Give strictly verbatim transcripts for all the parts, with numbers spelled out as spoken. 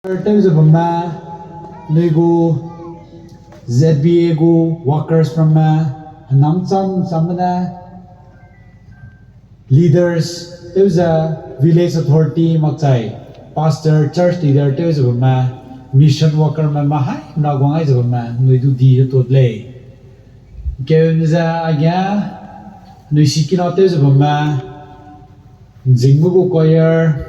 Tew ze bamme, nui gu Z B A gu workers ramme, henam cham chamme ne, leaders tew ze, village authority makchai, pastor, church leader tew ze bamme, mission workerme, ma haimena guang ai ze bamme, nui du di ze tuat lei. Nkeune ze age, nui sikina tew ze bamme, Nzingme gu choir,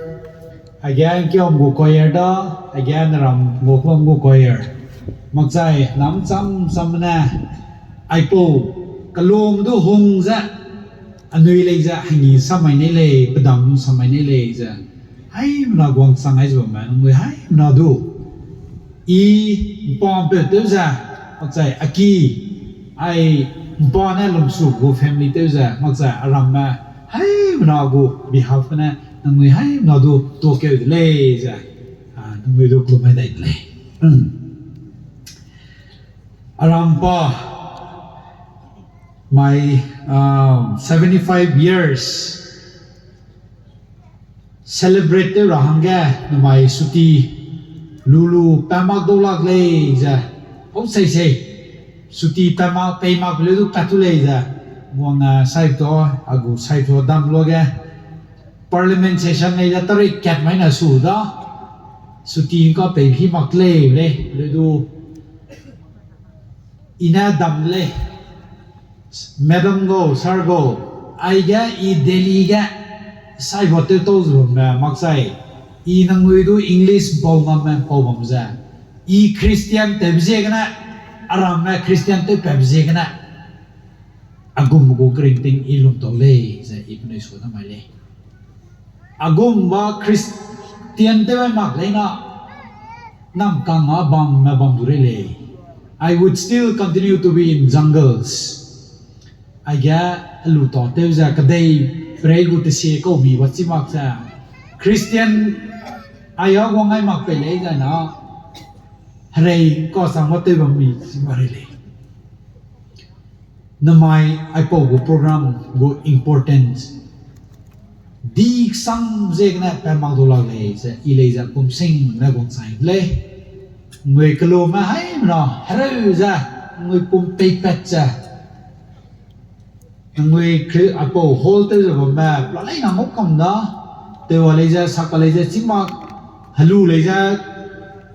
age Nkiom gu choir da, age Neram gu Kuam gu choir. Makchai, henam cham chamme ne, aipau, kelum du hung ze, anui lei ze, hengi samai nei lei, pedam samai nei lei ze. Haimena guang chang ai ze bamme, nangnui haimena du. I mpam peu tew ze, makchai, a ki, ai mpa ne lungsu gu family tew ze, makchai, aramme, haimena gu behalf gene, nangnui haimena du tuakeu de lei ze, a, nangnui du kelum mai dai de lei. Arampa, my, um, seventy-five years celebrate tew ra hangge, namai suti lu lu pa mak dau lak lei ze, hau sei sei, suti pa mak, pei mak leu du pat tu lei ze, wang, a, sai tu, a gu sai tu dam luage, Parliament session lei ze tari kat mai na su da, suti ka pei hi mak lei lei, leu du, i ne dam lei. Madam gu, sir gu, aige i Delhi ge, saiba tew tau ze bamme makchai, i nangnui du English bau ngamme pau bam ze, i Christian tewbe ziegene, aramme Christian tew patbe ziegene, a gum gu keringting i lungtau lei ze i penui su da mai lei. A gumba Christian tew mak leina, namkang a bam me bam du rei lei. I would still continue to be in jungles. Aige helu ta tew ze kedei perei gu tesie kau mi ba chi mak ze, Christian ai a guang ai mak pei lei zai na, herei kau sang ba tew bam mi chi ba rei lei. Namai aipau gu program gu importance di sang ziegene pa mak du lak lei ze, i lei ze pum sing ne guang chang lei. Nui kelume haimena hereu ze, nui pum peipat ze, nui Chri-, aipau hall tew ze bamme, pla leina ngau kam da, tew a lei ze, sak a lei ze, chi mak, helu lei ze,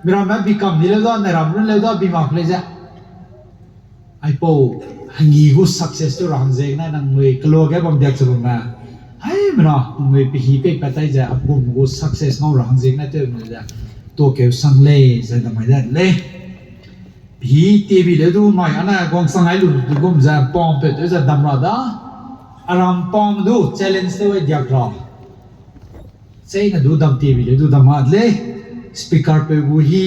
miramme bi kam di leu da, neram run leu da, bi mak lei ze. Aipau, hengi gu success tew ra hang ziegene nangnui keluage bam diak ze bamme. Haimena, nangnui pehî peipat tai ze, apum gu success ngau ra hang ziegene tew nui ze, tuakeu sang lei ze damai da lei. Pehî tiebi leu du mai ane guang sang ai lu du gum ze pampeu tew ze dam ra da. Arampam du challenge tew ai diak ra. Cheine du dam tiebi leu du dam a de lei. Speaker peu gu hi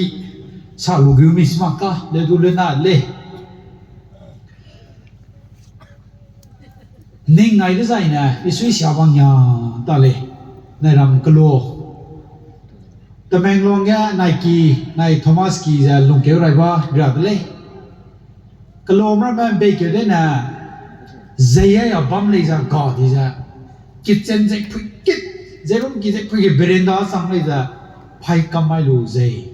sa lu gu mi sma ka leu du leu na de lei. Ning ngai dezaine, i sui sia bang ya ta lei, nai ram kelu. Tamenglong ge nai ki, nai Thomas ki ze lungkeu rai ba ria de lei. Kelu ramme mbeikeu dene, zei a bam lei ze ga di ze, kitchen ze pui kit, ze rum ki ze pui kit, veranda sang lei ze, phai kam mai lu zei.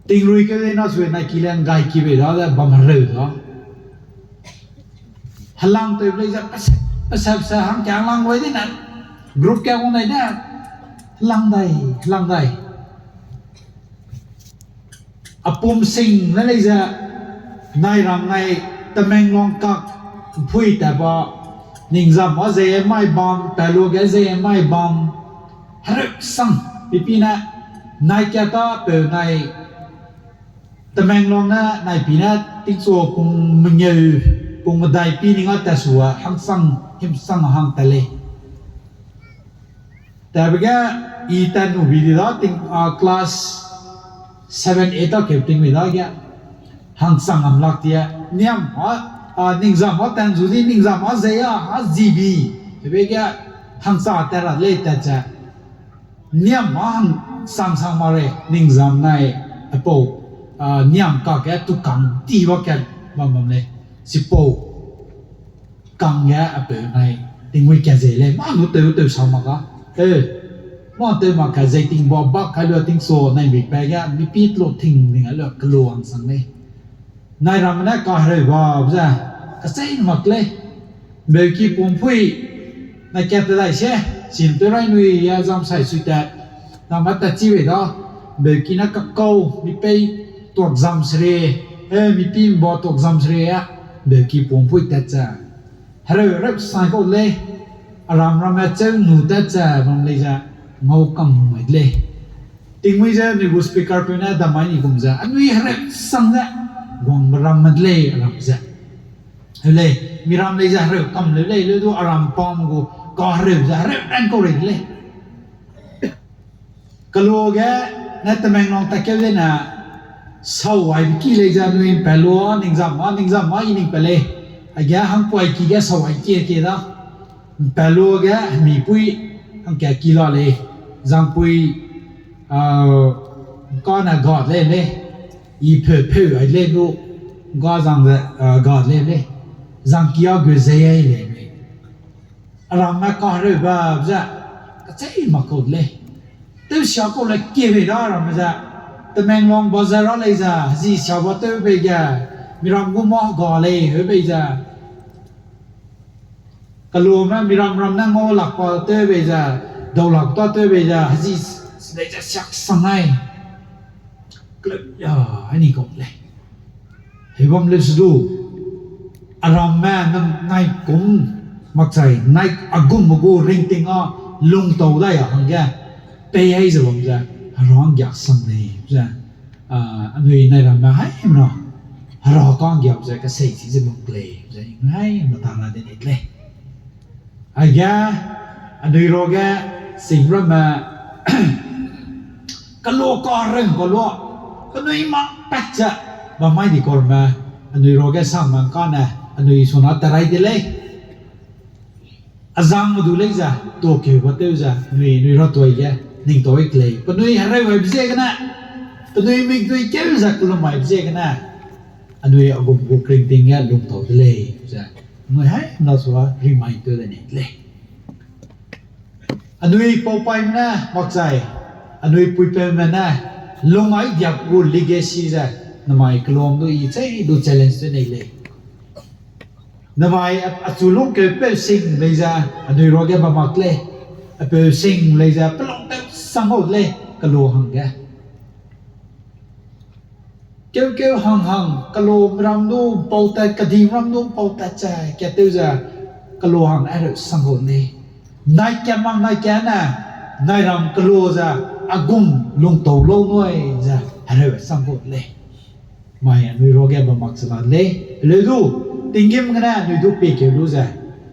Tingrui keu dei na sui nai ki le nggai ki bei da ze bam hereu da. Helang tew lei ze pese, pese, pese hangke helang wai dine. Group ke wang dai ne. Helang dai, helang dai. Apum sing ne lei ze, nai rang nai Tamenglong kak mpui ta ba, ningzam a zei mai bam, pelu ge zei mai bam, hereu sang, pipi ne, nai kia ta peu nai, Tamenglong ne, nai pi ne, tingchua pung mengeu, pung medai pi ning a tat su a, hangsang, himsang hang ta lei. Tabe ge i tat nu bi di da ting, a, class seven, eight a keu ting mi da ge. Hangsang am lak ti a. Niam a, a, ningzam a tan zu di, ningzam a zei a, a zibi. Hebe ge hangsa tat ra lei tat ze. Niam a hangsang sang ma rei, ningzam nai apau, a, niam kak ge tukang ti ba kat bam bam lei. Chipau. Kangge apeu nai, tingui kat zei lei, mâ nu tew tew sa mak ga. E, Mâ tew mak ka zeiting ba bak kai lua tingsa nai bi pa ge, mipi tlo ting ning a lua keloa nsang lei. Nai ramme ne kahereu ba ze, kachei mak lei. Beuki pumpui, na kat te dai se, sin tew rai nui ya zam sai sui tat, na ma tat chi wei da, beuki na kakau, mi pei tuak zam sere, eh, mipi mba tuak zam sere a, beuki pumpui tat ze. Hereu rep sai kau lei, aram ramme cheu nu tat ze bam lei ze, ngau kam mai de lei. Tingmui ze anui gu speaker peu ne damai ni gum ze, anui hereu sang ze, guangbe ramme de lei aram ze. Heu lei, mi ram lei ze hereu kam leu lei, leu du aram pam gu, kahereu ze hereu ran kau rei de lei. Keloa ge ne Tamenglong tatkeu dene, sau aibe ki lei ze anui mpelua, ningzam ma, ningzam ma i ning pe lei. Aige hangpuai ki ge sau ai ki kie da. Mpelua ge hemipui hangka ki la lei. Zangpui, ah, kane gat lei lei. I peu peu ai lei lu, ga zang ze, ah, gat lei lei. Zangki a gu zei ai lei lei. Aramme kahereube ze, kachei mak kau de lei. Tewsia kau le kiebe da ramme ze, Tamenglong bazar a lei ze, hezi siabe tew bei ge, miram gu mâ ga lei heu bei ze. Keloame miram ram ne ngau lak pa tew bei ze, dau lak ta tew bei ze, hezi s-, lei ze siak sang ai. Keleu ya, ani kau lei. Hebam leu se du, aramme nang nai kum, makchai, nai a gum gu ringting a lungtau dai a hangge, pei ai ze bam ze, hera nggiak sang lei ze, ah, anui nai ramme haimena, hera kanggiak ze kasei chi ze lung lei ze, haimena tana de ni lei. Aige, anui ruage, singramme, kelo kareng kelo, penui mak pat ze, bam mai di kau ramme, anui ruage sangme kane, anui suna terai de lei. Azangme du lei ze, tuakeu ba tew ze, anui, anui ra tuai ge, ning tau i kelei. Penui hereu aibe ziegene, penui mikdui keu ze kelum aibe ziegene, anui a gum gu kringting ge lungtau de lei ze, anui haimena sua remind tew de ni lei. Anui paupaime ne, makchai, anui puipeume ne, lung ai diak gu legacy ze, namai kelum du i chei du challenge tew nei lei. Namai a, achu lungkeupeu sing lei ze, anui ruage bam mak lei, apeu sing lei ze, pelung tew sang kau lei, kelo hangge. Keukeu hang hang, kelo ram du mpau tat, kedim ram du mpau tat ze, katew ze, kelo hang hereu sang kau lei. Nai ka mak nai ka ne, nai ram kelo ze, a gum lungtau lau nui ze, hereu sang kau lei. Mai anui ruage bam mak chena lei, leu du, tinggîm gene anui du piekeu lu ze,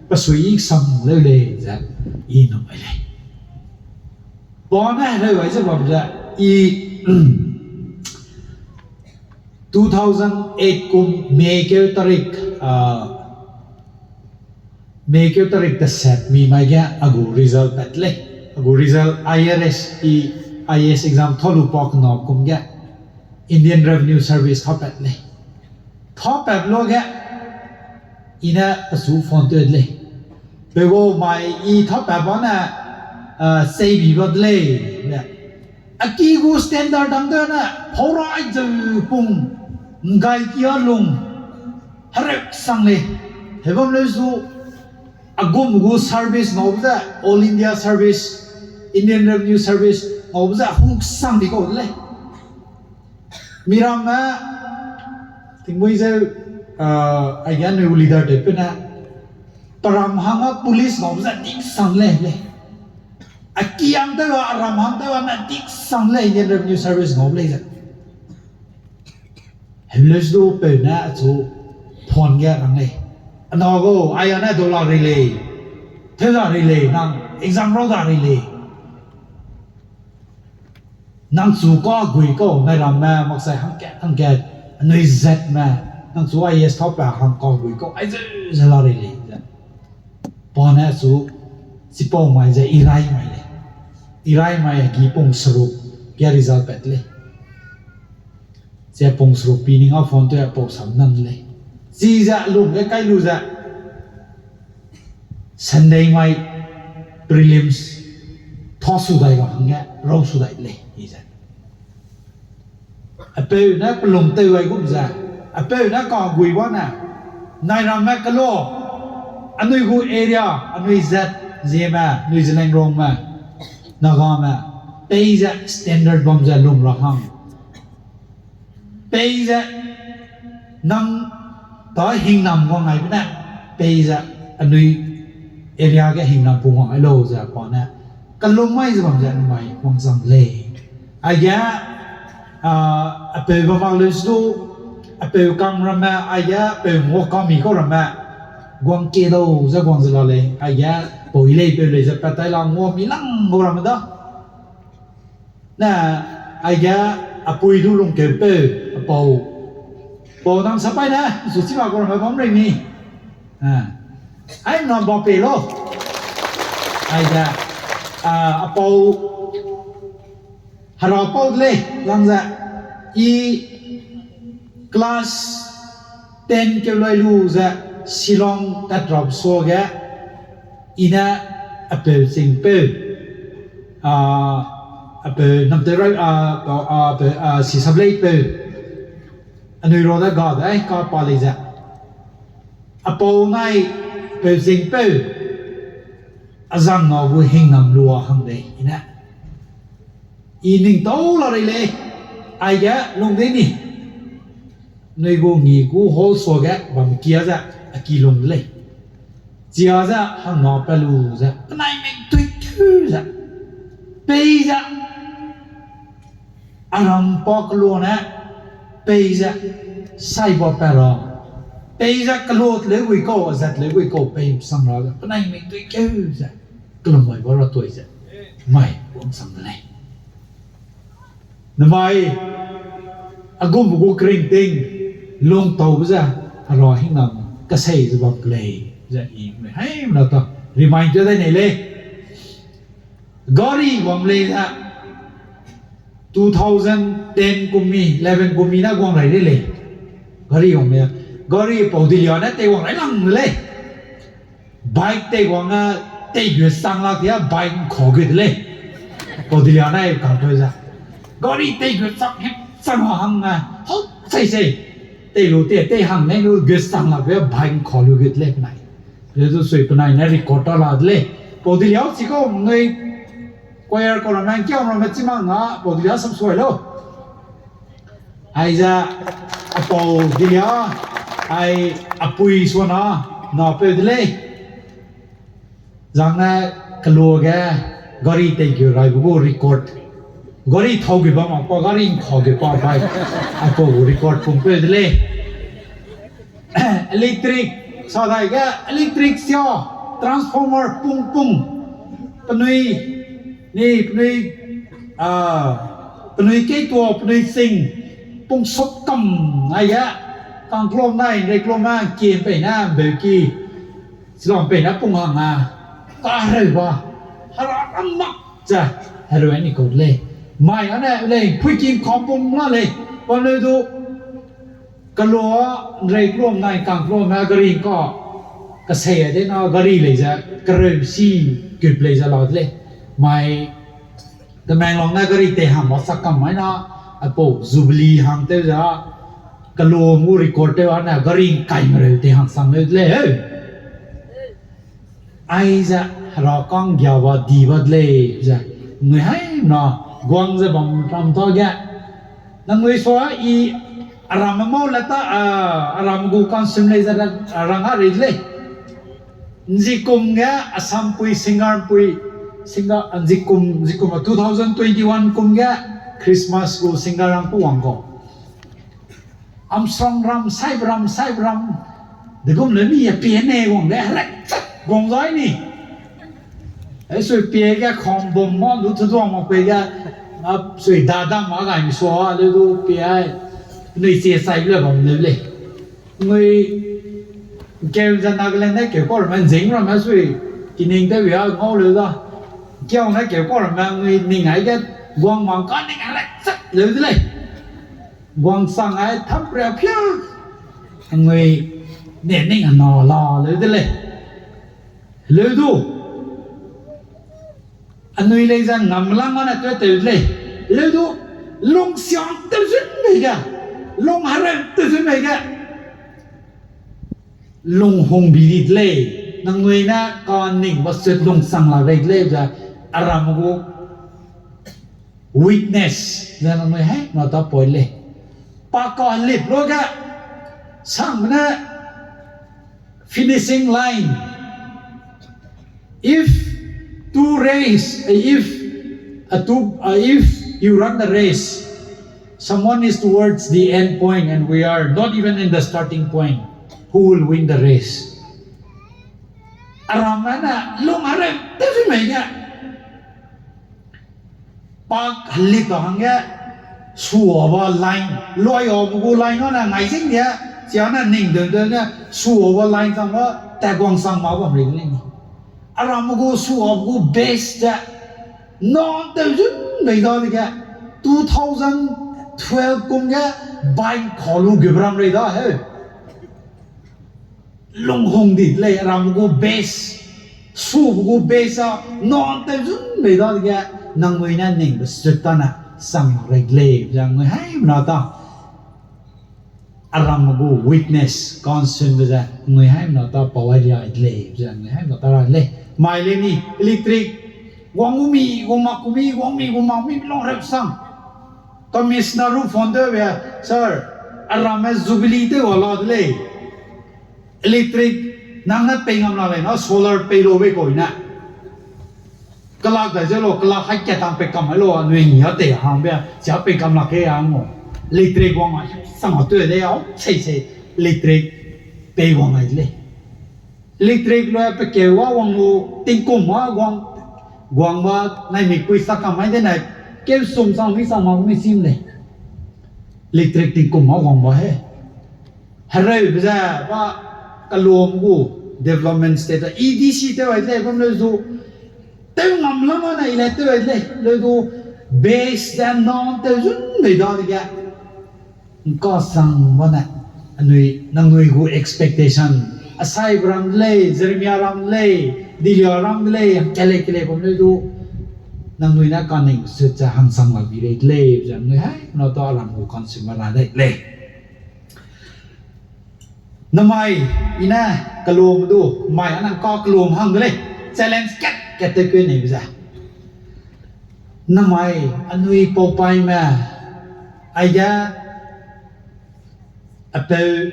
pesui i sang leu lei ze, i nu mai lei. Pa ne hereu ai ze bam ze, i, two thousand eight kum May keu tarik, ah, May keu tarik teset mi mai ge a gu result pat lei. A gu result I R S, i I A S exam thau lu pa kena kum ge Indian Revenue Service thau pat lei. Thau pat lu ge, i ne pechu phone tew de lei. Pe gu mai i thau pat ba ne, ah, seibi ba de lei, le. A ki gu standard dang de ne, phau ra ai zeu pung, nggai ki a lung, hereu sang lei. Hebam leu su, a gum gu service ngau ze, All India Service, Indian Revenue Service ngau ze, hung sang di kau de lei. Miramme, tingmui ze, ah, aige anui gu leader tewpeu ne, peram hang a police ngau ze dik sang lei lei. A ki hang tew a, a ram hang tew a ne dik sang lei, Indian Revenue Service ngau lei ze. Hemleu su du peu ne achu phone ge rang lei. Ana gu, ai a ne dau la rei lei. Tew la rei lei, nang exam rau da rei lei. Nang chu kagui kau, nai ramme, maksai hangkat, hangkat, anui zatme, nang chu I A S thau pa hang kagui kau, ai ze, ze la rei lei, ze. Pa ne chu, chipau mai ze, i rai mai lei. I rai mai, gi pung seruk, ge result pat lei. Ze pung seruk pi ning a phone tew a pau sam nang lei. Chize lung ge kai lu ze, Sunday mai prelims thasu dai ra hangge rau su dai de lei, i ze. Apeu ne pelung tew gai gum ze, apeu ne kagui ba ne, nai ramme kelo, anui gu area, anui zat, Zeme, anui Zeliangrongme, Nagame, peize standard bam ze lung ra hang. Peize nang ta hingnam wang aibe ne, peize anui area ge hingnam pung wang ai lau ze pa ne, kelum mai ze bam ze namai wangchang de lei. Aige, a, apeu bam mak leu su, apeu kam ramme, aige apeu ngua kami kau ramme, guang ke dau ze guang ze la lei, aige pau i lei peu lei ze pat tai la ngua mi lang gau ramme da. Ne, aige apui du lungkeupeu, apau. Pau nang sapai ne, su chi ma gu ramme bam rei mi. A, ai na ba pei lau. Aige, a, apau, hera pau de lei, lang ze, i class ten keu lai lu ze, Shillong tat rap suage, i ne apeu chingpeu, a, apeu namteu rai, a, a, apeu, a, sisap leipeu, anui ra de ga de, ai, ka pa lei ze. Apau nai, apeu chingpeu, azang na gu hingnam lua hang lei, i ne. I ning tau la rei lei, aige lung de ni. Nui gu ngi gu hall suage bam kia ze, a ki lung de lei. Chia ze hangna pat lu ze, penai mik tui keu ze, peize, aram pa kelo ne, peize, saiba pat ra, peize kelo teleu gui kau, azat leu gui kau, pei sang ra ze, penai mik tui keu ze, kelum mai ba ra toi ze, mai wangchang de lei. Namai, a gum gu kringting, lungtaube ze, hera hingnam, kasei ze bam kelei, ze i, haimena ta, remind tew dai nei lei. Gari wang lei ze, two thousand ten kum mi, eleven kum mi na guang rai de lei. Gari wang lei, gari pau Dilia ne tei wang rai lang de lei. Bike tei wang a, tei gu sang lak dia bike nkau gu de lei. Pau Dilia ne kangpeu ze, gari tei gu sang, sang a hang a, hau sei sei. Tei lu te, tei hang ne lu gu sang lak dia bike nkau lu gu de lei penai. Leu du sui penai ne record ta la de lei. Pau Dilia chi kau nui choir kau ramme, kiam ramme chi mak nga, pau Dilia sam suai lau. Aize, apau Dilia, ai apui suana, napeu de lei. Zang ne kelo ge, gari tei gu raibe gu record. Gari thau gu bam mak pa, gari nkau gu pa bai. Apau gu record pungpeu de lei. Electric, sa dai ge electric sia, transformer pung pung, penui, ni penui, a, penui keituâ, penui sing, pung sop kam, aige, kangklum nai, nreiklumme, kie pei ne, mbeuki, silam pei ne pung hang a, kahereu ba, hera ram mak ze, hereu ni kau de lei. Mai ane lei, phuiking kau pung la lei, bam leu du, kelo, nreiklumme nai kangklum ne gari ka, kasei a de na gari lei ze, kereu si, gut lei ze la de lei. Mai, Tamenglong ne gari tei hang ba sak kam mai na, apau Jubilee hang tew ze, kelo gu record tew ane gari ngkai mereu tei hang sang leu de lei, heu. Aize, hera kanggia ba di ba de lei, ze, nui haimena, guang ze bam ram ta ge. Nangnui sua i, aramme mau le ta, a, aramme gu kansum lei ze, a, rang a rei de lei. Nzikum ge, Assampui, singerpui, singer, nzikum, nzikum a two thousand twenty-one kum ge, Christmas gu singer rang ku wang kau. Armstrong ram, Saibe ram, Saibe ram, degum le mi a pie ne wang le, herek chak guang zai ni. E sui pie ge khambum ma du thuduang mak pei ge, a sui dadam a gai mi sua leu du pie ai, penui chie chai le bam leu lei. Nui, keu ze Nagaland ne keu kau ramme nzing ramme sui, kining tew a ngau leu da. Kiau ne keu kau ramme nui ning ai ge, guang mang ka ning ai lei chak leu de lei. Guang sang ai thap ria pia. Nui, ne ning a na la leu de lei. Leu du. Anui lei ze ngamlang ane tewtew de lei. Leu du, lungsiang tewzun mei ge, lunghereu tewzun mei ge, lunghungbi di de lei. Nangnui ne kaningbe sut lungsang la rei de lei ze, aram gu weakness ze nangnui haimena ta poi lei. Pa kalip lu ge, sangme ne finishing line. If two race, uh, if a two, uh, if you run the race, someone is towards the end point and we are not even in the starting point, who will win the race? Aram ne lung are te fi mei ge. Pak heli ta hangge, suaba line, loi abe gu line ane ngai zing ge, chiane ning deu deu ne, suaba line sang ba, taguang sang ma bam rei lei ni. Aram gu suaba gu base ze, non tew zun bei da dege, two thousand twelve kum ge, bai kau lu ge bram rei da he. Lunghung di de lei, aram gu base, suba gu base a, non tew zun bei da dege, nangnui ne ningbe sut tane, sang rei de lei, ze nangnui haimena ta. Aram gu weakness, concernbe ze, nangnui haimena ta pau ai lia de lei, ze nangnui haimena ta ra de lei. Mai lei ni, electric, wang gu mi, gu mak gu mi, wang mi, gu mak mi, lung rep sang. Commissioner ru phone tew be, sir, aramme jubilee tew wa la de lei. Electric, nang ne pei ngam la lei na, solar pei lo bei kau ne. Kelak dai ze lo, kelak hai kat tang pei kam ai lo, anui ngi a tei hangbe, chia pei kam lak ke a ngo. Electric wang a, sang a teu de, au, sei sei, electric pei wang ai de lei. Electric loi pe keu a wang lu, tingkum a guang, guang ba, nai mikpui sak kam ai de nai, keu sum sang mi sang ma mi sim lei. Electric tingkum a guang ba he. Hereube ze, ba, kelum gu, development state a, E D C tew ai de lei, bam leu zu, tew ngam la ma ne i le tew ai de lei, leu du, base ze non tew zun bei da dege. Ngkasang bane, anui, nangnui gu expectation, Asaibe ram de lei, Jeremia ram de lei, Dilia ram de lei, kele kele bam leu du, nangnui ne kaning sut ze hangsang la bi rei de lei, ze nangnui haimena ta aram gu concern ra de lei. Namai, i ne kelum du, mai a nang ka kelum hang de lei, challenge kat kat tew keu neibe ze. Namai, anui paupaime, aige, apeu,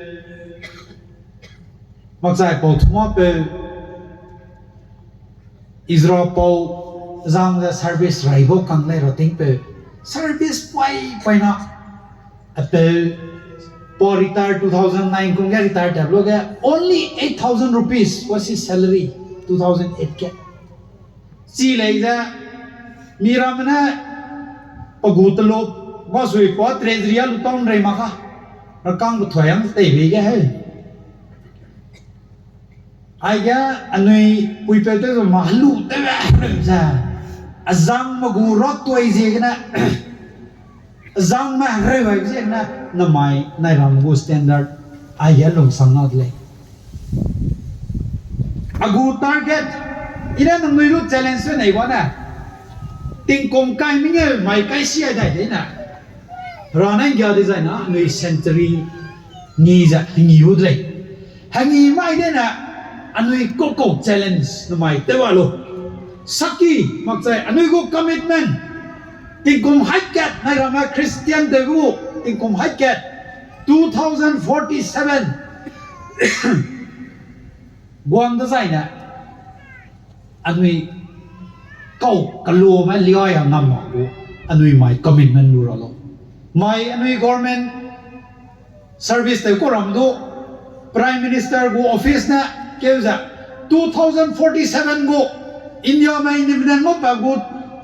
makchai pau thumapeu, Israel pau zang ze service rai bau kang lei ra tingpeu. Service pai pai na. Apeu, pau retire two thousand nine kum ge retire tat lu ge, only eight thousand rupees was his salary, two thousand eight ge. Chi lei ze, mi ramme ne, pe gu telop, ba sui pa treasury a lu tau rei mak ka. Rakang pe thuai hang tei bei ge he. Aige anui puipeu tew ze ma helu tew hereu ze. Azangme gu ra tuai ziegene. Azangme hereu ai ziegene. Namai nai ram gu standard. Aige lungsang na de lei. A gu target. I ne nangnui lu challenge se nei ba ne. Tingkum kai mengeu mai kai si ai dai de ne. Ra nai nggia dezai na anui century ngi ze hengi gu de lei. Hengi mai de ne anui kau kau challenge namai tew a lu. Saki makchai anui gu commitment. Tingkum hai kat nai ramme Christian tew gu tingkum hai kat. Two thousand forty-seven. Guang dezai ne. Anui kau kelume liai a ngam mak gu, anui mai commitment lu ra lau. Mai anui government service tew kau ram du, Prime Minister gu office ne keu ze, two thousand forty-seven gu, India me independent ngau pa gu,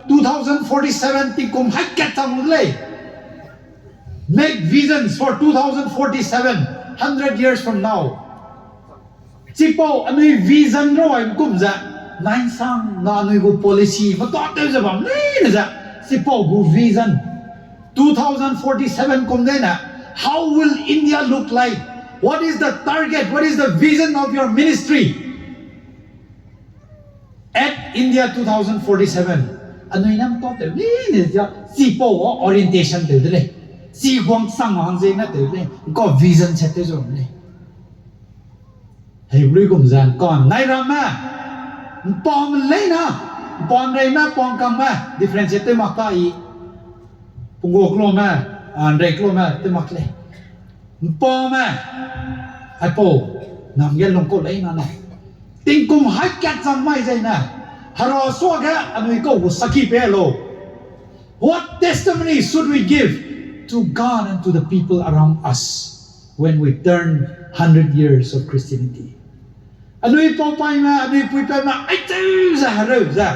two thousand forty-seven tingkum hai kat chang lu de lei. Make visions for two thousand forty-seven, hundred years from now. Chipau anui vision ra wai kum ze, nainsang na anui gu policy, mata tew ze bam leine ze, chipau gu vision. Two thousand forty-seven kum de ne, how will India look like? What is the target? What is the vision of your ministry? At India two thousand forty-seven, Anui ne ’mpau tew leine zia, chipau a orientation tew de lei. Chi guang sang hang ziegene tew de lei. ’Ngkau vision set tew zu lei. Hebrew gum ze ’ngkau nai ramme, ’mpaume leina, ’mpau ’nreime, ’mpau ’ngkangme, differentiate tew mak ta i. Pungguak lume, a, ’nrei lume, tew mak lei. ’Mpaume, aipau, nam ge lungkau leina ne. Tingkum hai kat chang mai zaine, Hera suage anui kau gu saki pe lau. What testimony should we give to God and to the people around us when we turn hundred years of Christianity? Anui paupaime, anui puipeume, aicheu ze hereu ze.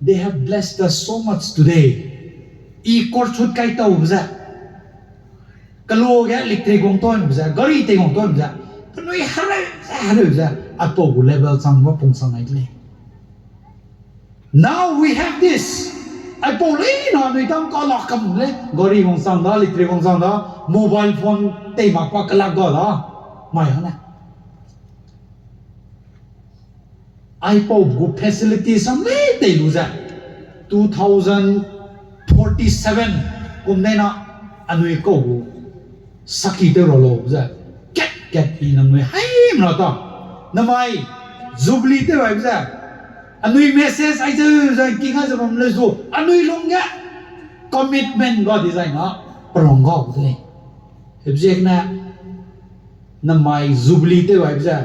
They have blessed us so much today. I korchut kai tau ze. Kelo ge electric wang tau ze, gari tei wang tau ze. Penui hereu ze, hereu ze. Aipau gu level chang ba pung chang ai de lei. Now we have this. Aipau leina anui dang ka lak kam lei. Gari wang chang da, electric wang chang da, mobile phone tei mak pa kelak ga da. Mai hane. Aipau gu facility sam lei tei lu ze, two thousand forty-seven kum dena anui kau gu saki tew ra lau ze, kat kat i nangnui haimra ta. Namai Jubilee tew aibe ze, anui message aize ze king a ze bam le zu, anui lungge commitment ga dizai na, perong ga gu de lei. Hebziegene, namai Jubilee tew aibe ze,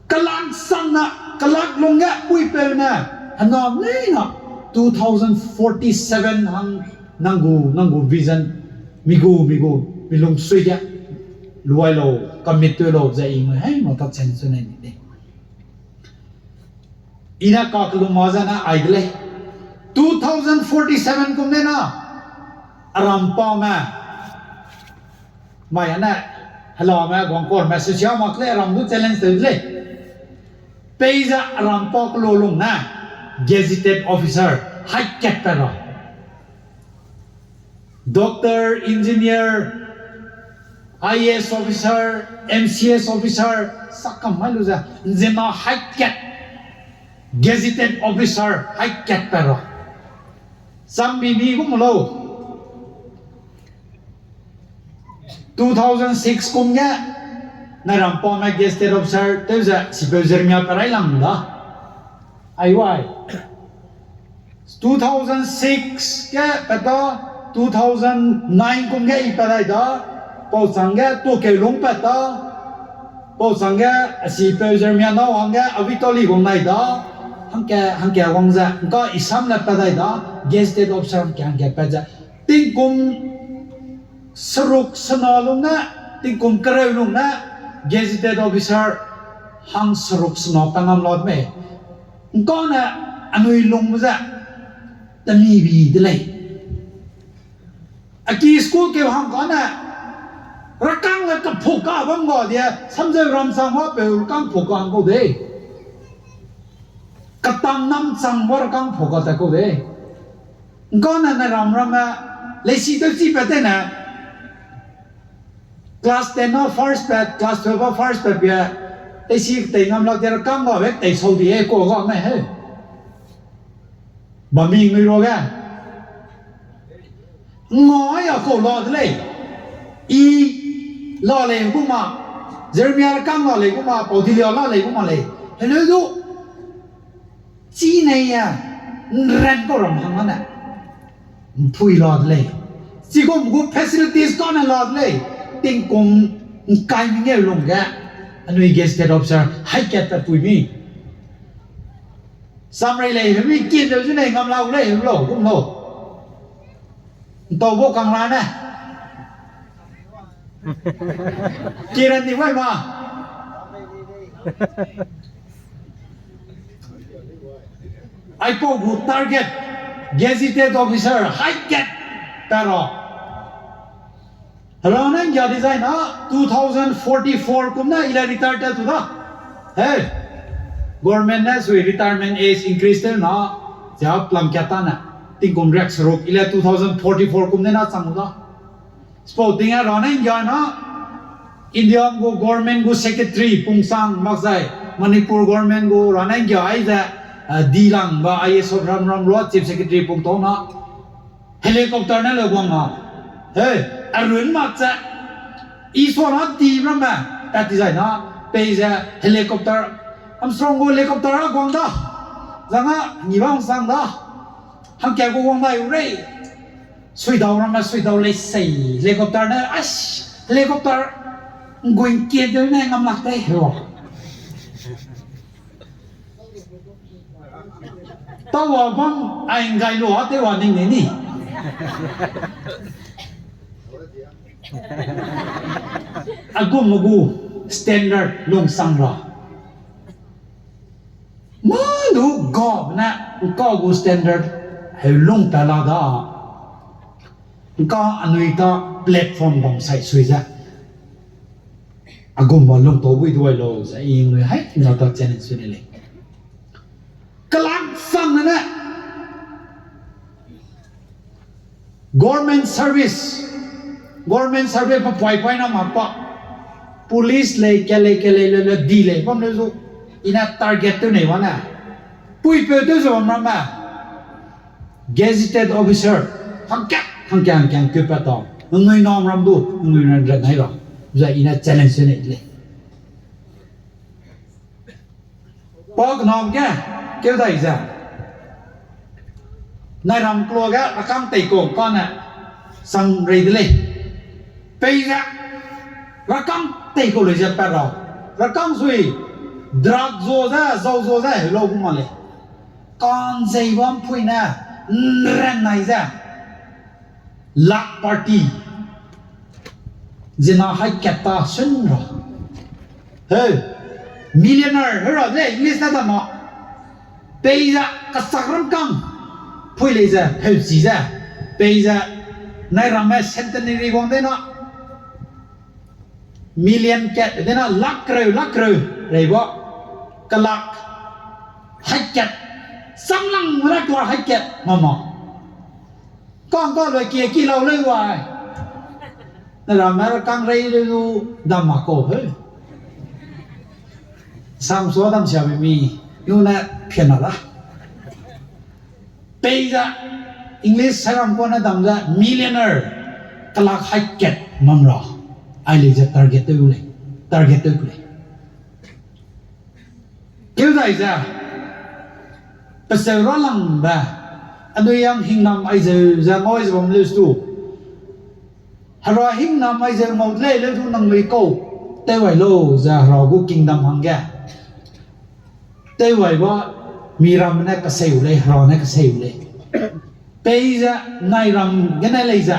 kelak sang na, kelak lungge puipeu ne, hena leina, two thousand forty-seven hang nang gu, nang gu vision, mi gu, mi gu, mi lungsui ge, luai lau, commit tew lau ze i nui haimra ta chen su nei ni de. I ne kakellum ma zene ai de lei. Two thousand forty-seven kum dena, arampame, mai ane, helame, guangkorme, susia mak lei, aram du challenge tew de lei. Peize arampa kelo lung ne, gazetted officer, hai kat pe ra. Doctor, engineer, I A S officer, M C S officer, sakam mai lu ze, nzena hai kat, gazetted officer, hai kat pe ra. Sambi mi gu mu lau. Two thousand six kum ge, narampame gazetted officer tew ze, sipeu Jeremia pe rai lang da. Aiwai. Two thousand six ge pat ta, two thousand nine kum ge i pat dai da, pau chângge Tuakeulung pat ta, pau chângge asipeu Jeremia nâu hangge Avitoli wang nai da, hangke, hangke wang ze, ngka i sam le pat dai da, gazetted officer hangke, hangke pat ze. Tingkum seruk sena lung ne, tingkum kereu lung ne, gazetted officer hang seruk sena pa ngam la de mei. Ngkane anui lungbe ze, temi bi de lei. A ki school keu hang kane, rakang le kaphuka bam ga die, samzeu ram chang wa peu rakang phuka hang kau de. Katang nam chang wa rakang phuka tat kau de. Ngkane ne ram ramme, leisi tewchi pat tene, class ten a first pat, class twelve a first pat pie, leisi tei ngam lak de rakang ga wek tei sau di e kua ga me he. Bam mi nui ruage. Ngai a kau la de lei. I la lei gu ma. Jeremia rakang la lei gu ma, Paudilia la lei gu ma lei. Heleu du. Chi nei a. Nran kau ram hang ane. Mpui la de lei. Chigum gu facilities kane la de lei. Tingkum ngkai mengeu lungge. Anui gazetted officer hai kat pat pui mi. Samrei lei, hemi kin leu zu nei ngam lau lei, hemi lau, gum lau. Ntau bo kang ra ne. Kiran ni wai ma. Aipau gu target, gazetted officer, hai kat, tara. Hera ne nggia design a, two thousand forty-four kum ne i le retire tew tu da. He, government ne sui retirement age increase tew na, zia plan kat ta ne, tingkum riak seruk, i le two thousand forty-four kum ne na chang u da. Sporting a ra ne nggia na, India gu government gu secretary pungsang mak zai, Manipur government gu ra ne nggia ai ze, Eh, di lang ba I S of ram ram rua Chief Secretary pung tau na. Helicopter ne le guang na. He, arun ma che. I so na di ram me. Tat ti zai na. Pei ze helicopter. Armstrong gu helicopter a guang da. Zanga, ni bang sang da. Hangke gu guang dai u rei. Suidau ram me suidau lei sei. Helicopter ne, as, helicopter. Ngguin kie de ne ngam lak tei. He wa. Tawa bam ai ngai lua tewa ning ne ni. Agum gu standard lungsang ra. Mâ du ga ne ngka gu standard heu lung pa la da. Ngka anui ta platform bam sai sui ze. Agum ba lung tau bui duai lo ze, i nui hai na ta challenge sui ne lei. Kelak sang ne ne. Government service, government service pa puai puai na mak pa. Police lei, ke lei, ke lei, le, le, di lei, bam le zu. I ne target tew nei wa ne. Puipeu tew ze bam ram me. Gazetted officer, hangkat, hangkat, hangkat, keu pat tau. Nui nam ram du, nui ran ran nai ra. Zai i ne challenge ne lei. Pa kenam ge, keu dai ze. Nai ram klo ge, rakang tei kau kane, sang rei de lei. Pei ze, rakang tei kau lei ze pat ra. Rakang sui, drug zo ze, zau zo ze, heulau gu ma lei. Kanzei bam pui ne, nren nai ze. Lakh party. Zina hai kat ta sun ra. He, millionaire, he ra de, English na da ma. Pei ze, kasak ram kang. Pui lei ze, pheuchi ze. Pei ze, nai ramme centenary wang de na. Million kat, de na lakh kereu, lakh kereu, rei ba. Kelak. Hai kat. Samlang lakh la hai kat, mama. Kang ka loi kie ki lau lei wai. Na ramme ra kang rei lei lu dam ma kau he. Samsua dam sia be mi, nu ne pian na da. Pei ze, English saram kua ne dam ze millionaire, kelak hai kat mam ra. Ai lei ze target tew lei, target tew lei. Keu dai ze, peseu ra langbe, anui yang hingnam ai zeu ze ngau ze bam leu stu. Hera hingnam ai zeu ngau lei leu du nangnui kau, tew ai lau ze Hera gu kingdom hangge. Tew ai ba, mi ramme ne kaseu lei, Hera ne kaseu lei. Pei ze, nai ram gene lei ze,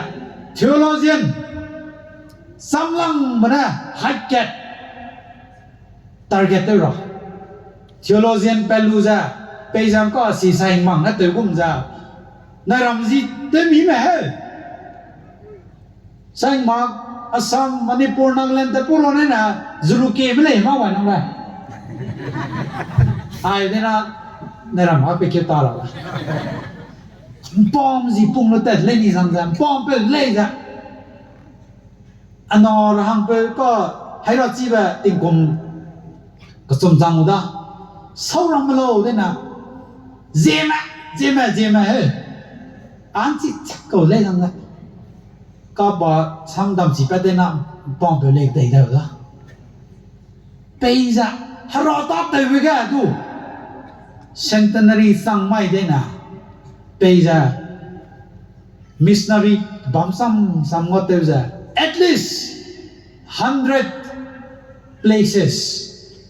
theologian, samlangbe ne, hai kat, target tew ra. Theologian pat lu ze, pei ze ngka si saingmang ne tew gum ze, nai ram zi tew mi me heu. Saingmang, Assam, Manipur, Nagaland te puro ne na, zulu keme lei ma wai nang le. Ai de na, nai ram a pe ke ta la la. Mpam zi pung lu tat lei ni sang ze, mpam peu lei ze. Ana ra hangpeu ka, haira chibe tingkum kechum chang u da. Sau rang me lau de na. Zieme, zieme, zieme he. Anchi chak kau lei nang da. Kaba samdam chi pat de na, mpam peu lei dei dau da. Pei ze, Hera tâtewbe ge du, centenary chang mai de na, pei ze, missionary bam sam sam ngua tew ze, at least hundred places,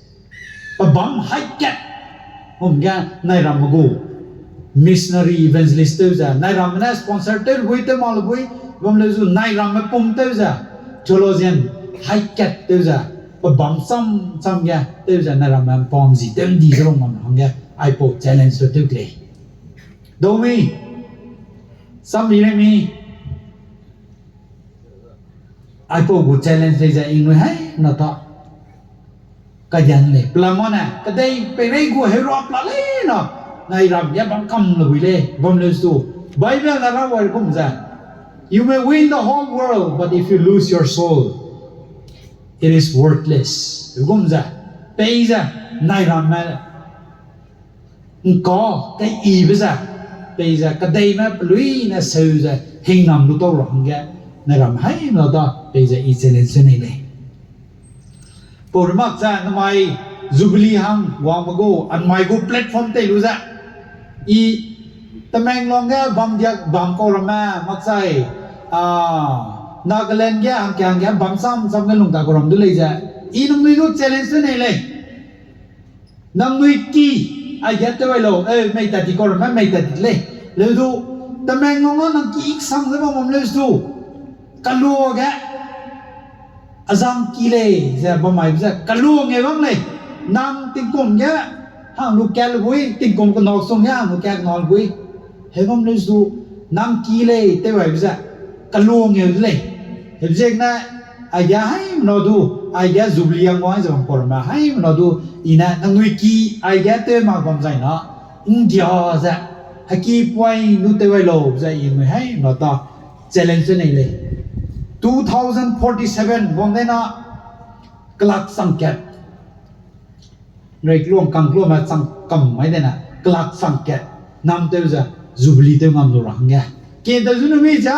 pe bam hai kat, hum ge nai ramme gu, missionary evangelist tew ze, nai ramme ne sponsor tew lebui, tew mak lebui, bam leu zu nai ramme pum tew ze, theologian hai kat tew ze, pe bam cham cham ge tew ze, nai ramme mpam zi tew ndi ze bam hangge, aipau challenge tew tew lei. Daumi, sammi lei mi, aipau gu challenge lei ze ingnui hai na ta. Kadian lei, pelama ne, kedei peirei gu heurua pela lei na, nai ram ge bam kam le bui lei, bam leu stu. Bible na ra wai kum ze, you may win the whole world, but if you lose your soul, it is worthless. Gum ze, pei ze, nai ramme Ngka, kei ibe ze, peize kedeime peluine seu ze hingnam lu tau ra hangge, ne ram haimena da peize i challenge nei lei. Pau mak ze namai Jubilee hang wangme gu, anmai gu platform tei lu ze, i Tamenglong ge bam diak bam kau ramme makchai, a, Nagaland ge hangke hangge bam sam sam ge lung ta kau ram du lei ze, i nangnui du challenge nei lei. Nangnui ki, aige tew ai lau, e, mei tat di kau ramme mei tat di lei. Leu du, Tamenglong a nang ki iksang ze bam bam leu du, keloa ge, azang ki lei ze bam mai ze keloa ngeu bam lei. Nang tingkum ge hang lu kat lu bui, tingkum kena sung ge hang lu kat kena lu bui. Hebam leu du, nang ki lei tew aibe ze keloa ngeu de lei. Heziegene, aige haimena du, aige Jubilee yang wang ze bam kau ramme haimena du, i ne nangnui ki, aige tew mak bam zai na, ngdia ze, heki puai lu tew ai lau ze i nangnui haimena ta challenge nei lei. Two thousand forty-seven wang de na, kelak chang kat. Rei keluang kang keluame chang kam mai de na, kelak chang kat. Nam tew ze, Jubilee tew ngam lu ra hangge. Kie tew zu nu mi za.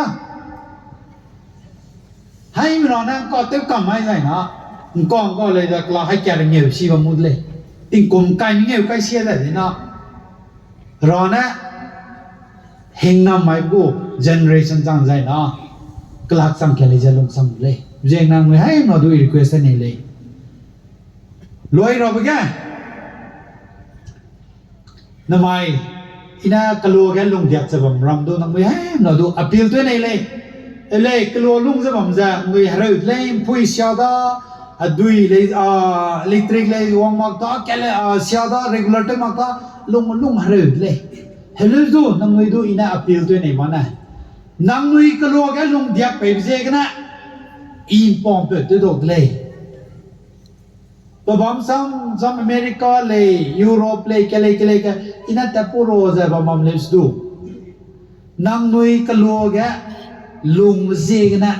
Haimena ne ngka tew kam mai zai na, ngka ngka lei ze kelak hai kat ngeu si bam mu de lei. Tingkum kai mi ngeu kai sia zai de na, Hera ne hingnam mai gu generation chang zai na, kelak chang kat lei ze lungsang lei. Ziegene nangnui haimena du request nei lei. Luai rabe ge, namai, i ne keloa ge lungdiak ze bam ram du nangnui haimena du appeal tew nei lei. E lei, keloa lung ze bam ze nangnui hereu de lei, mpui sia da, adui lei, a, electric lei wang mak ta, kele, a, sia da regular tew mak ta, lung, lung hereu de lei. Heleu du nangnui du i ne appeal tew nei ba ne, nangnui keloa ge lungdiak peibe ziegene, i mpampeu tew dau de lei. Pebam sam sam America lei, Europe lei, kelei kelei ge, i ne tat pu ra ze bam bam leu du, nangnui keloa ge lungbe ziegene,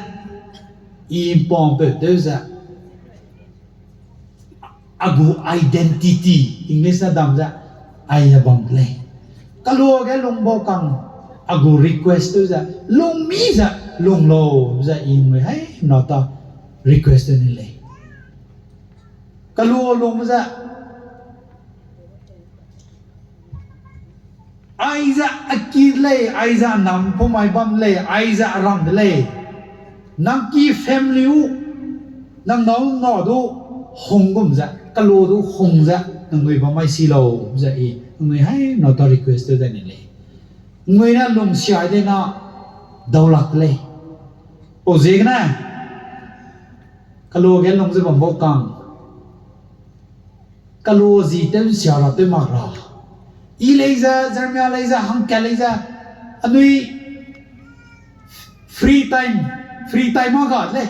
i mpampeu tew ze, a gu identity, English ne dam ze, aize bam de lei. Keloa ge lung bau kang, a gu request tew ze, lung mi ze, lung lau ze i nangnui haimena ta request tew nei lei. Keloa lungbe ze, aize a ki de lei, aize a nam pau mai bam de lei, aize a ram de lei. Nang ki family u, nang nâu na du hung gum ze, keloa du hung ze, nangnui bam mai si lau ze i nangnui haimena ta request tew dai nei lei. Nangnui ne lungsia de na daulak de lei. Pau ziegene, keloa ge lung ze bam bau kang, keloa zi tew nsia ra tew mak ra. I lei ze, Jeremia lei ze, hangkat lei ze, anui free time, free time a ga de lei.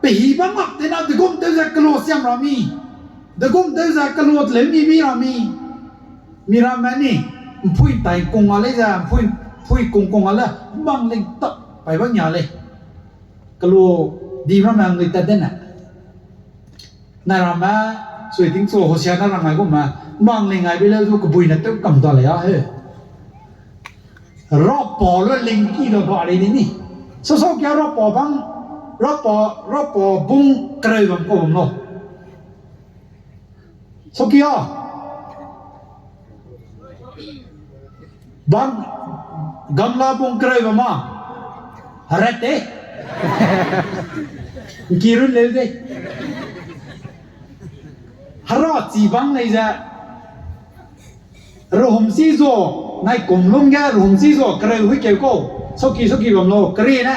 Pehî bam mak te na degum tew ze keloa siam ra mi. Degum tew ze keloa teleu mi mi ra mi. Mi ramme ni, mpui tai kung a lei ze, mpui, mpui kung kung a le, mbang ling tak pai bam nia lei. Keloa di ramme nui tat de ne. Na ramme, sui tingchu Hosea ne rang ai gume, mbang ling ai be leu du kebui ne tew kam da lei a he. Rapau lu ling ki da ga lei ni ni. Sasau kia rapau bang, rapau, rapau bung kereu bam kau bam lau. Saki a. Bang, gamla bung kereu bam ma. Harat te. Nki run leu de. Hera chi bang lei ze. Rehum chi zo, naikum lung ge rehum chi zo kereu hui keu kau. Saki saki bam lau, keri ne.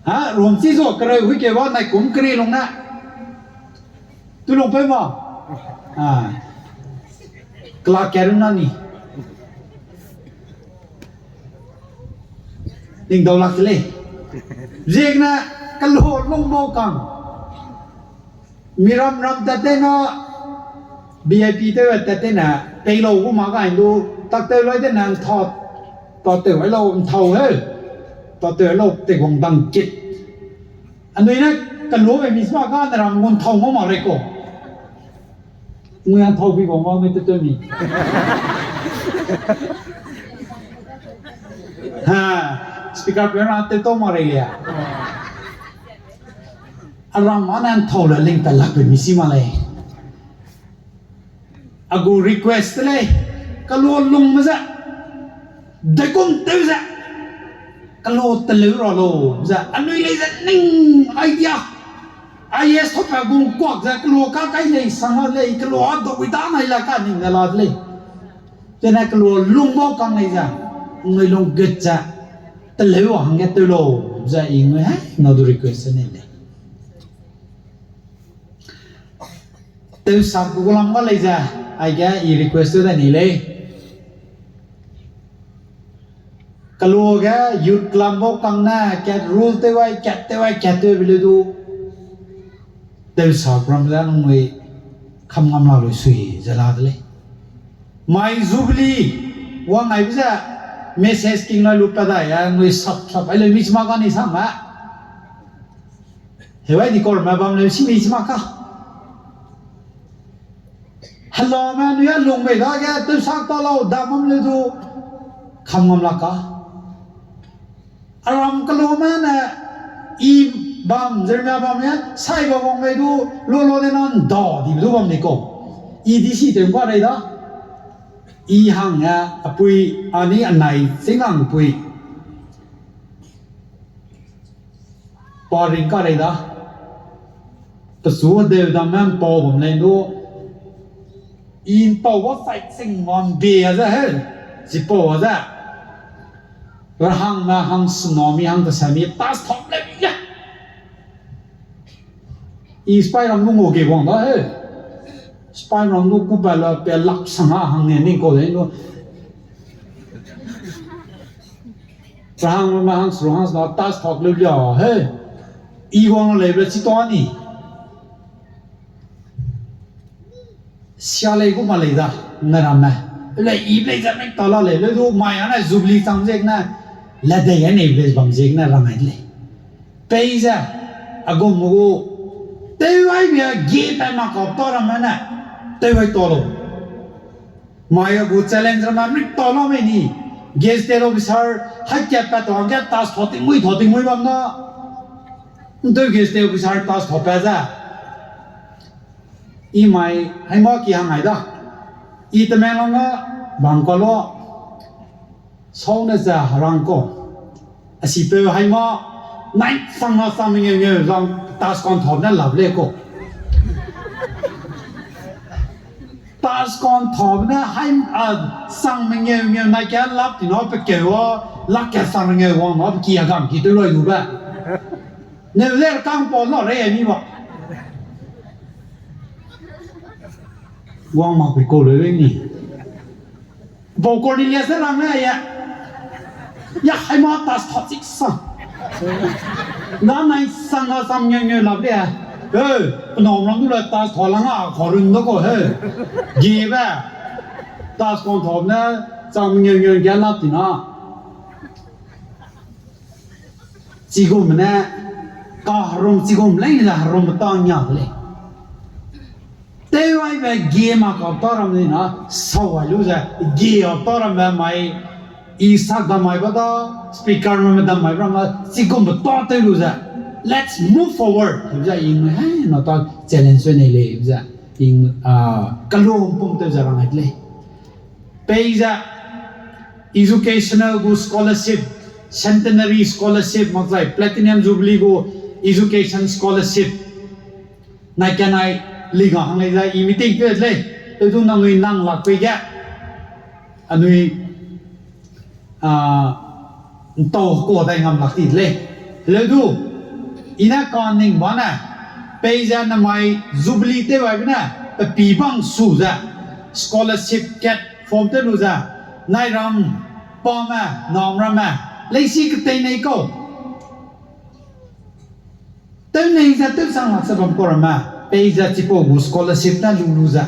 Ha, rehum chi zo kereu hui keu ba naikum keri lung ne. Tu lung peu ma. A. Kela kat run na ni. Ning dau lak de lei. Ziegene keloa lung bau kang. Miram ram tat tei na, V I P tew tat tei na, pei lau gu ma gai lu, tak tew lai de na ntha, ta tew ai lau nthau heu, ta tew ai lau teguang dang kit. Anui ne keloa be mi sma ga ne ram gu nthau ngau mak rei kau. Ngui a thau bi bam ma ngui te teu mi. Ha, speaker pe na te tau ma rei lia. Aram ma nan thau le ling ta lak pe mi si ma lei. A gu request te lei, kelu lungme ze, degum tew ze, kelu teleu ra lo, ze, anui lei ze ning idea, I A S thau pa gu kuak ze, kelu ka kai lei, sang la lei, kelu a dau i da nai la ka ning ne la de lei. Zene kelu lung bau kang lei ze, nui lung gut ze, teleu a hangge tew lo, ze i ngui he, na du request ne lei. Tewsak gu lam ga lei ze, aige i request tew dai ni lei. Kelu ge youth club bau kang ne, kat rule tew ai, kat tew ai, kat tew be leu du. Tewsak ram ze nui kam ngam la lui sui ze la de lei. Mai Jubilee, wang aibe ze, message king la lu pa dai, a nui sap sap ai leu mi chima ka ni sam a. Hewai di kor me bam leu si mi chima ka. Helame nui a lung bei dage tewsak ta lau da bam leu du kam ngam la ka. Aram kelume ne i bam, Jeremia bam ne, sai ba wang bei du, lu lu de na nda dibe du bam di kau. I di si tew ngga rei da. I hang ne, apui, ani anai ching hang pui. Pa ring ka rei da. Pechu deu dam me mpau bam lei du. I mpau ga sai ching ma mbe a ze he. Chipau a ze. Rahangme hang sena mi hang tesai mi tas thak lei ya. I spy ram nu ngau ge wang da he. Spy ram nu ku ba la pe lak sang a hang ne ning kau de nu. Rahangme hang sru hang sena tas thak leu lia he. I wang lei be chi ta ni. Sia lei gu ma lei da, ne ramme. Lei i lei ze mei ta la lei, leu du mai a ne Jubilee chang ziegene, le dei a ne village bam ziegene rang ai de lei. Pei ze, a gum gu, tew ai bia ge pa ma kau ta ramme ne, tew ai ta lau. Mai a gu challenge ramme mei ta la mei ni, gazetted officer, hai kat pa ta hangge tas thau tingmui thau tingmui bam na, nteu gazetted officer tas thau pa ze. I mai, hai ma ki hang ai da. I Tamenglong a, bam ka lo. Sau ne ze herang kau. A sipeu hai ma, nai sang na sang mengeu ngeu lang tas kon thau ne lap lei kau. Tas kon thau ne hai, a, sang mengeu ngeu nai ka lap ti na pe keu a, lak ka sang mengeu wang na pe ki a gam ki tew loi lu be. Ne le kang pa la rei mi ba. Wang mak pe kau leu ni. Bau Cornelius ne rang ne ya. Ya hai ma tas thau chik sa. Na nai sang a sam ngeu ngeu lap le. He, penam rang du le tas thau lang a khau run da kau he. Ge be. Tas kon thau ne, chang ngeu ngeu ge lap ti na. Chigum ne, kaherum chigum lei ze herum ta ngia de lei. Tew ai be ge ma kau ta ram ni na, sau ai lu ze, ge a ta ram be mai, i sak da mai ba da, speaker me da mai ba ma, chigum be ta tew lu ze, let's move forward. Ze i nge he na ta challenge nei lei ze, i, a, kalum pum tew ze rang ai de lei. Peize educational gu scholarship, centenary scholarship, makzai platinum jubilee gu education scholarship. Nai kenai liga hang lei zai i meeting pe lei, tew du nangnui nang lak pei ge. Anui, a, ntau kua dai ngam lak ti de lei. Heleu du, i ne kaning ba ne, peize namai jubilee tew aibe ne, pe pi bang su ze, scholarship kat form tew lu ze, nai ram, pame, nam ramme, leisi ketei nei kau. Tew nei ze tew sang lak ze bam kau ramme, peize chipau gu scholarship ne lu lu ze,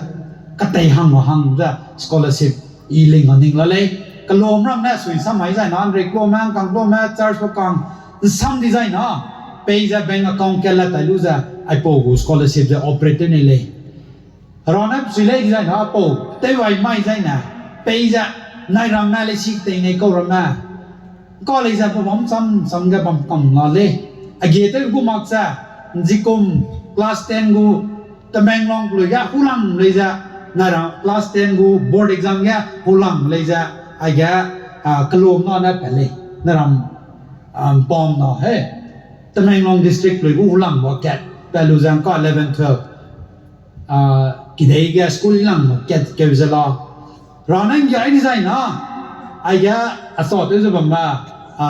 ketei hang ma hang ze scholarship i ling a ning la lei, kelum ram ne sui sam mai zai na, nrei kelum me, ngkang kelum me, church pe kang, nsam di zai na, peize bank account kat la tai lu ze, aipau gu scholarship ze operate tew nei lei. Hera ne pesui lei dizai na pau, tewai mai zai ne, peize, nai ramme lei si tei nei kau ramme. Ka lei ze pe bam cham cham ge bam kam la lei. Age tew gu mak ze, nzikum class ten gu, Tamenglong lui ge hulang lei ze, nai ram class ten gu board exam ge hulang lei ze, aige, a, kelum na ne pe lei, nai ram, a, mpam na he. Tamenglong district lui gu hulang ba kat, pe lu ze ngka eleven twelve. A, kidei ge school ilang kat keu ze la. Hera ne nggia ai dizai na. Aige a sa tew ze bam ba, a,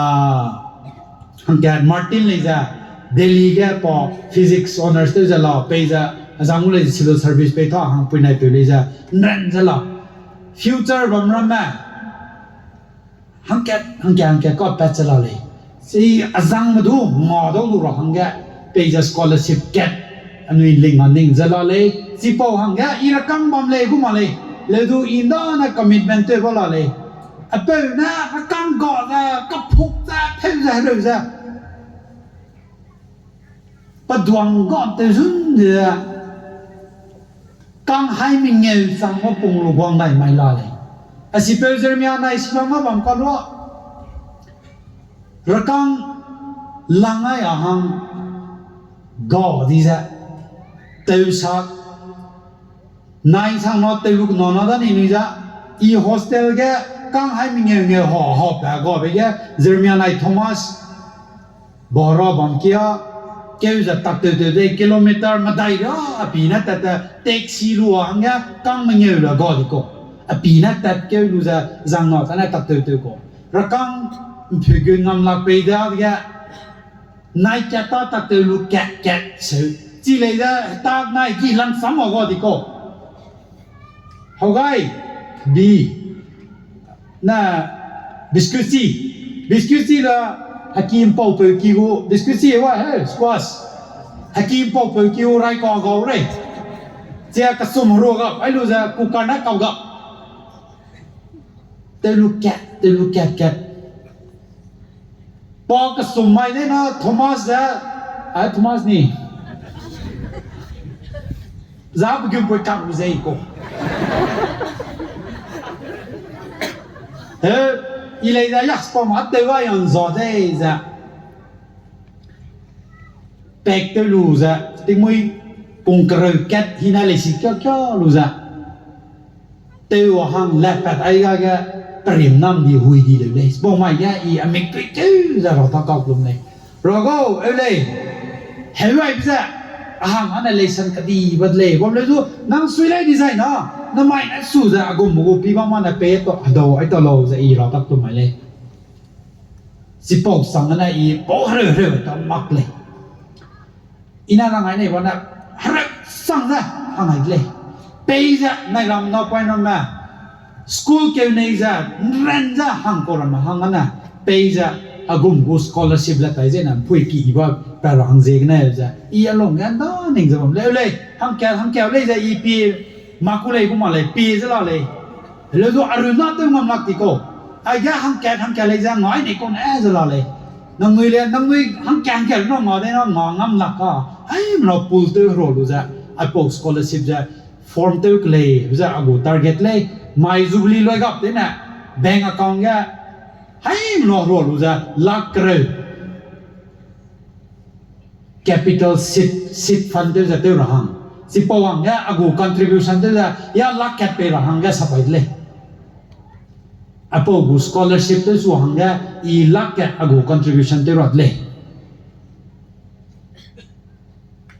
hangkat Martin lei ze, Delhi ge pa physics honours tew ze la, peize, azang gu lei ze civil service pei ta hang pui nai peu lei ze, nran ze la. Future bam ramme, hangkat, hangkat, hangkat ka pat ze la lei. Chi azangme du, nga dau lu ra hangge, peize scholarship kat, anui ling a ning ze la lei. Chipau hangge, i rakang bam lei, gu ma lei. Leu du i ndane commitment tew ba la lei. Apeu ne, rakang ga ze, kapuk ze, peu ze, hereu ze. Peduang ga tew zun de, kang hai mengeu chang ma pung lu guang dai mai la lei. A sipeu Jeremia nai sibam ma bam ka lua. Rakang lang ai a hang ga di ze. Tewsak nai sang na tew lu kena na da ni ni za, i hostel ge kang hai mengeu ngeu ha, ha pa gabe ge, Jeremia nai Thomas, Bahra bam kia, keu ze tak tew tew de kilometer medai ra, a pi ne tat te, taxi lu a hangge, kang mengeu la ga di kau. A pi ne tat keu lu ze, zang na tane tak tew tew kau. Rakang, mpui gu ngam lak pei da ge, nai kat ta tak tew lu kat kat seu. Chi lei ze, tak nai ki lang sam a ga di kau. Hau gai, bi, na, biscuit chi. Biscuit chi la, haki mpau peu ki gu, biscuit chi wa he, squash. Haki mpau peu ki gu rai ka gau rei. Chia kasum ru gap, ai lu ze cooker na kau gap. Tew lu kat, tew lu kat kat. Pa kesum mai ne na Thomas ze, ai Thomas ni. Za pe gum pui kang u ze i ko. He, i lei ze yak spam a tew a yang za de ze. Pak tew lu ze, tingmui pung kereu kat hina lei si kia kia lu ze. Tew a hang lepat ai ga ge, perim nam di hui di leu lei. Spam mai ge i a mik tui keu ze ra ta kau lum lei. Ra gau, eu lei. Heu ai be ze, a hang ane lei san kadi bad lei. Bam leu du, nang sui lei dizai na, namai ne su ze, a gum gu pi bam ma ne pei to, hedau ai ta lau ze i ra tak tu mai lei. Chipau sang ne i pau hereu hereu ta mak lei. I na rang ai nei ba ne hereu sang ze hang ai de lei. Pei ze nai ram na poi ram me. School keu nei ze, nran ze hang kau ram me hang ne. Pei ze a gum gu scholarship le tai ze na mpui ki i ba pa ra hang ziegene ze. I a lung ge nda ning ze bam leu lei. Hangkat, hangkat lei ze i pie, mak ku lei gu ma lei, pie ze la lei. Heleu du a ru na tew ngam lak ti kau. Aige hangkat, hangkat lei ze ngai nei kau ne ze la lei. Nangnui le, nangnui hangkat, hangkat na nga de na nga ngam lak ka. Haimena pool tew hera lu ze, aipau scholarship ze, form tew kelei, ze a gu target lei, mai Jubilee loi gap de ne, bank account ge, haimena hera lu ze, lak kereu. Capital seed, seed fund tew ze tew ra hang. Chipau hangge a gu contribution tew ze, ya lak kat pei ra hangge sapai de lei. Aipau gu scholarship tew su hangge, i lak kat a gu contribution tew ra de lei.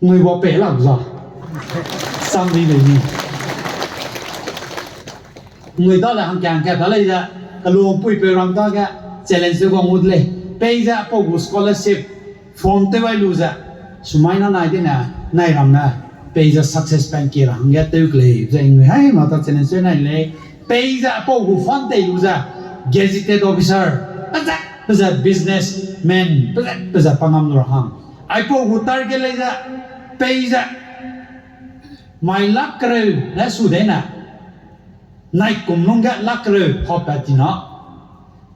Ngui ba pei lak za. Sang di bei ni. Ngui da le hangkat hangkat da lei ze, kelung pui peu ram dage, challenge tew ga ngu de lei. Pei ze aipau gu scholarship, form tew ai lu ze, sumai na nai dine, nai ram ne, pei ze success pen ki ra hangge tew kelei ze ngui haimena ta challenge tew nai lei. Pei ze aipau gu fund tei lu ze, gazetted officer, pezat pe ze businessman, pezat pe ze pa ngam lu ra hang. Aipau gu target lei ze, pei ze, mai lak kereu ne su de ne, nai kum lungge lak kereu haupat ti na.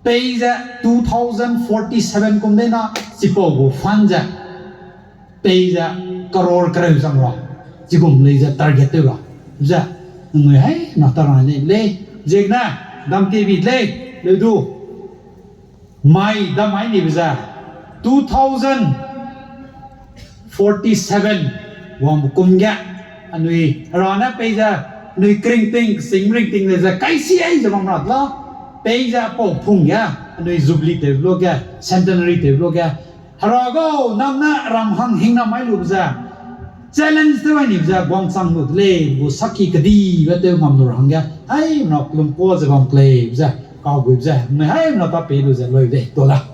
Pei ze two thousand forty-seven kum de na, chipau gu fund ze, pei ze crore kereu chang ra, chigum lei ze target tew ra. ze, nangnui hai na ta rang lei lei, ziegene, dam kebi lei, leu du, mai dam mai nibe ze, two thousand forty-seven wangbe kum ge, anui Hera ne peize, anui kringting, kesing ringting le ze, kaisi ai ze bam ra la, peize pau phung ge, anui jubilee tewbe luage, centenary tewbe luage, Hera gau, nang ne ram hang hing na mai lube ze, challenge tew ai nibe ze, guangchang lu de lei, gu saki kedibe tew ngam lu ra hangge, haimena kelum kuâ ze bam keleibe ze, kaguibe ze, nangnui haimena ta pei lu ze, lui de, tuâ la.